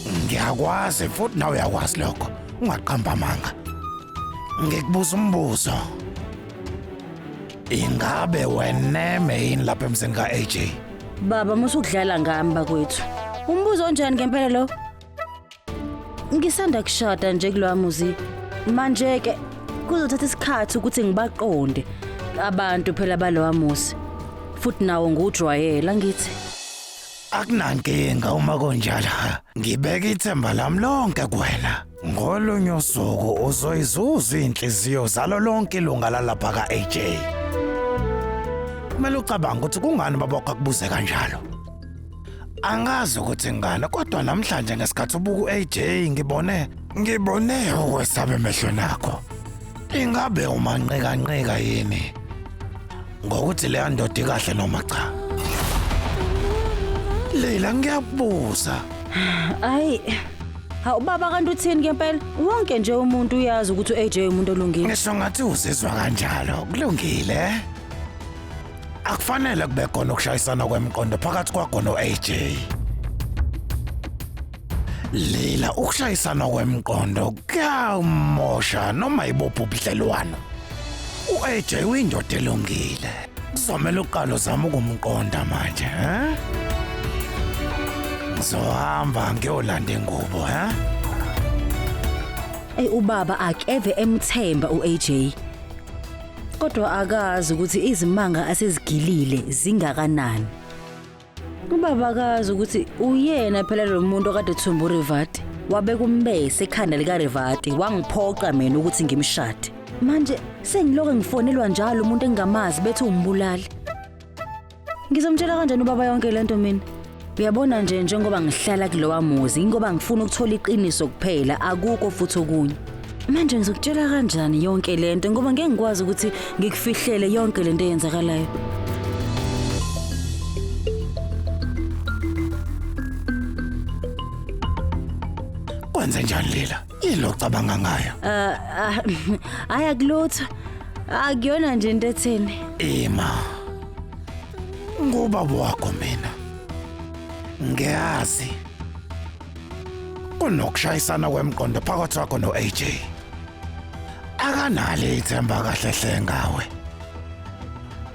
Ngiyakwazi futhi nawe uyakwazi lokho. Ungaqamba amanga. Ngikubuza umbuzo. Ingabe weneme yini lapha emzini ka-AJ? Baba musukudlala ngami bakwethu. Umbuzo onjani ngempela lo? Ngisanda kushada nje kulowa muzi. Manje ke kuzothatha isikhathi ukuthi ngibaqonde abantu phela balowa muzi. Futhi nawo ngiwujwayela ngithi. Akunankinga uma kunjalo. Ngibeka ithemba lami lonke kuwena. Ngolunye usuku uzoyizuza inhliziyo zalo lonke ilunga lalapha ka-AJ. Kumele ucabange ukuthi kungani babokha kubuze kanjalo. Angazi ukuthi ngani kodwa namhlanje ngesikhathi ubuka u-AJ ngibone ukwesaba emehlweni akho. Ingabe umanqikanqika yini? Ngokuthi leya ndoda ikahle noma cha? Leila ngiyakubuza. Ayi. Hawu baba kanti uthini ngempela? Wonke nje umuntu uyazi ukuthi u-AJ umuntu olungile. Ngisho ngathi uzizwa kanjalo. Kulungile. Akufanele kube khona ukushayisana kwemiqondo phakathi kwakho no-AJ. Lila ukushayisana kwemiqondo kuyamosha noma ibuphi ubudlelwano. U-AJ uyindoda elungile. Kuzomele uqale uzame ukumqonda manje, eh? Ngizohamba ngiyolanda ingubo, eh? Ey ubaba akeve emthemba uAJ. Kodwa akazi ukuthi izimanga asezigilile zingakanani. Ubaba akazi ukuthi uyena phela lo muntu okade ethumba uRivati. Wabeka umbese ekhanda likaRivati wangiphoqa mina ukuthi ngimshade. Manje sengilokho ngifonelwa njalo umuntu engingamazi bethi umbulali. Ngizomtshela kanjani ubaba yonke lento mina? Uyabona nje njengoba ngihlala kulowa muzi ingoba ngifuna ukuthola iqiniso kuphela akukho futhi okunye. Manje ngizokutshela kanjani yonke lento ngoba ngeke ngikwazi ukuthi ngikufihlele yonke lento eyenzakalayo. Kwenze njani Lila? Yini ocabanga ngayo? Hayi akulutho. Akuyona nje into etheni. Ima. Ngubaba wakho mina. Ngiyazi. Kunokushayisana kwemqondo phakathi kwakho no-AJ. Akanalo ithemba kahle hle ngawe.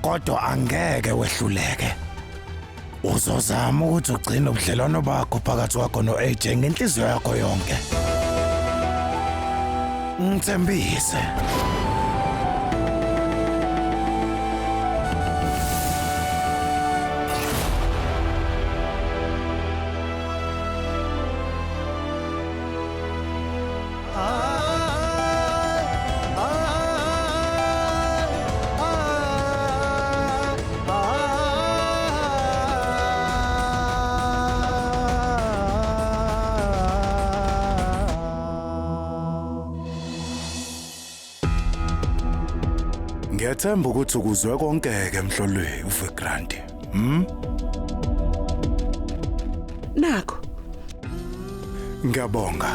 Kodwa angeke wehluleke. Uzozama ukuthi ugcine ubudlelwano bakho phakathi kwakho no-AJ ngenhliziyo yakho yonke. Ngithembise. Ngiyathemba ukuthi ukuzwe konke-ke mhlolweni uVikrant. Nakho. Ngiyabonga.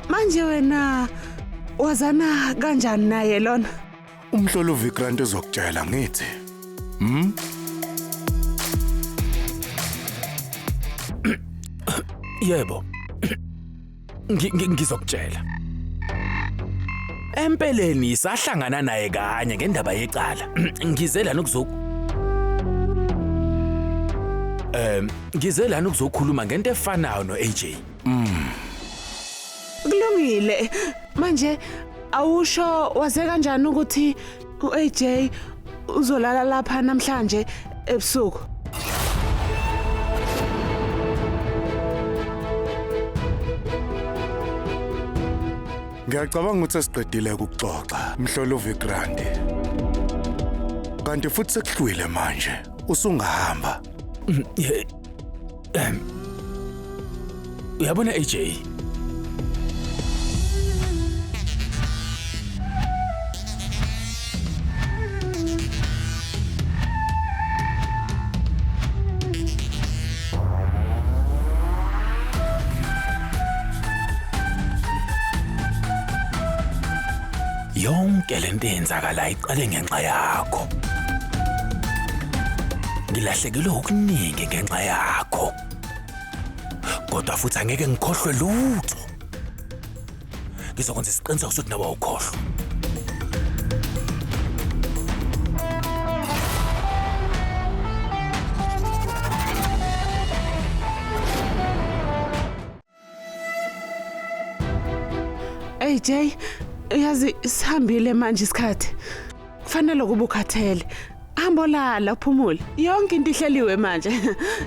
Manje wena wazana kanjani naye lona? Umhloli uVikrant uzokutshela ngithi. Yebo. Ngizokutshela. Empeleni sahlangana naye kanye ngendaba yecala. Ngize lana ukuzoku Ngize lana ukuzokhuluma ngento efanayo no-AJ. Kulungile. Manje awusho waze kanjani ukuthi uAJ uzolala lapha namhlanje ebusuku? Ngiyacabanga ukuthi sesiqedile ukuxoxa, mhlolo uVikrant. Kanti futhi sekuhlwile manje, usungahamba. Uyabona AJ? Yonke lento eyenzakala iqale ngenxa yakho. Ngilahlekelwe okuningi ngenxa yakho. Kodwa futhi angeke ngikhohlwe lutho. Ngizokwenza isiqiniseko sokuthi nawe awukhohlwa. AJ, yazi sihambile manje isikhathi. Kufanele ukuba ukhathele. Hamba olala uphumule. Yonke into ihleliwe manje.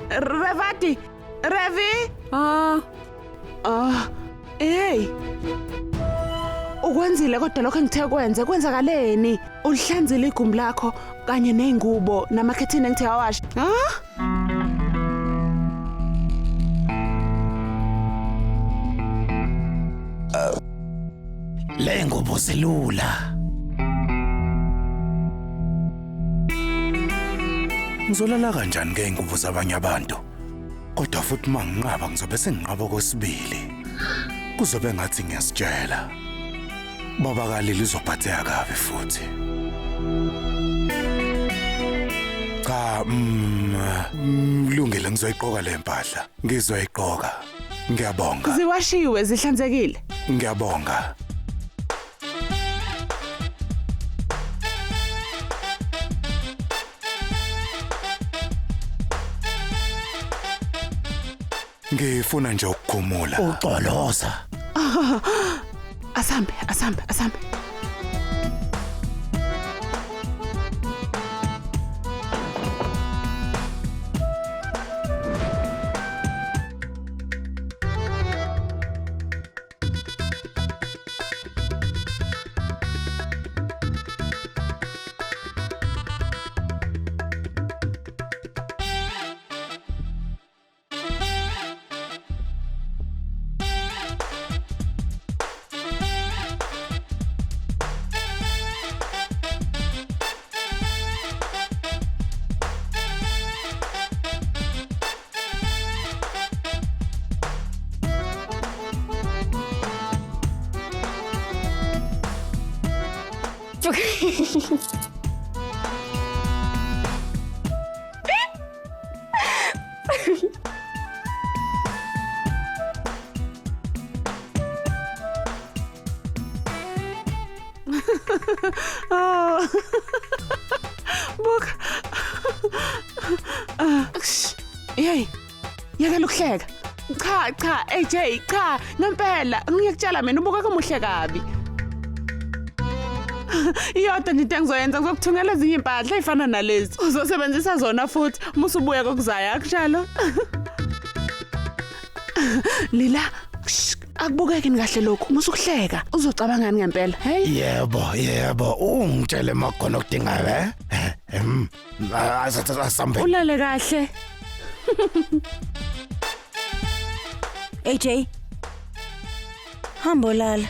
Revati, Revi? Ah, Ah, hey. Ukwenzile kodwa lokho engithe kwenze kwenzakaleni? Ulihlanzile igumbi lakho kanye nezingubo namakhethini engithe awashe. Ha? Le ngubo zilula. Ngizolala kanjani ke ingubo zabanye abantu? Kodwa futhi manginqaba ngizobe senginqaba kwesibili. Kuzobe ngathi ngiyasitshela. Baba kaLili uzophatheka kabi futhi. Cha, lungile ngizoyiqoka le mpahla. Ngizoyiqoka. Ngiyabonga. Ziwashiwe zihlanzekile. Ngiyabonga. Ngifuna nje ukukhumula. Uxoloza. Asambe, asambe, asambe. Oh. Buka. Ah, Hey. Yekela ukuhleka. Cha cha AJ cha ngempela ngiyakutshela mina ubuka kamuhle kabi. Iyodwa nje into engizoyenza ngizokuthungela ezinye impahla ezifana nalezi. Uzosebenzisa zona futhi uma usubuya kokuzayo akunjalo. Lila, akubukeki kahle lokhu. Musukuhleka. Uzocabangani ngempela? Hey. Yebo, yebo, ungitshele makhona okudingayo eh? Asambe. Ulale kahle. AJ. Hamba lala.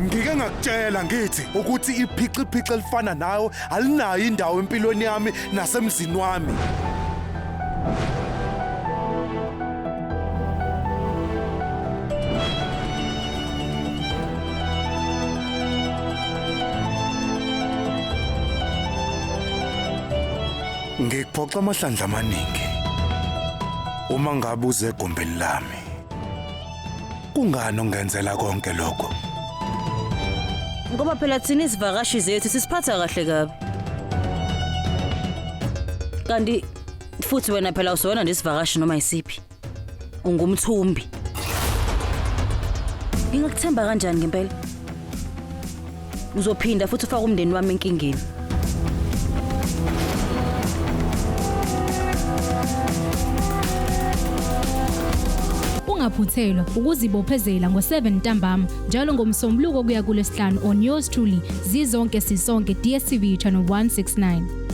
Ngike ngakutshela ngithi ukuthi iphiciphici elifana nawe alinayo indawo empilweni yami nasemzini wami. Ngikuphoxa amahlandla amaningi. Uma ngabe uze egumbini lami. Kungani ungenzela konke lokho? Ngoba phela thina izivakashi zethu sisiphatha kahle kabi. Kanti futhi wena phela usona nje isivakashi noma isiphi. Ungumthumbi. Ngingakuthemba kanjani ngempela? Uzophinda futhi ufake umndeni wami enkingeni. Ungaphuthelwa ukuzibophezela ngo-7 ntambama njalo ngomsombuluko kuya kulesihlanu on yours truly zizonke sisonke DStv channel 169.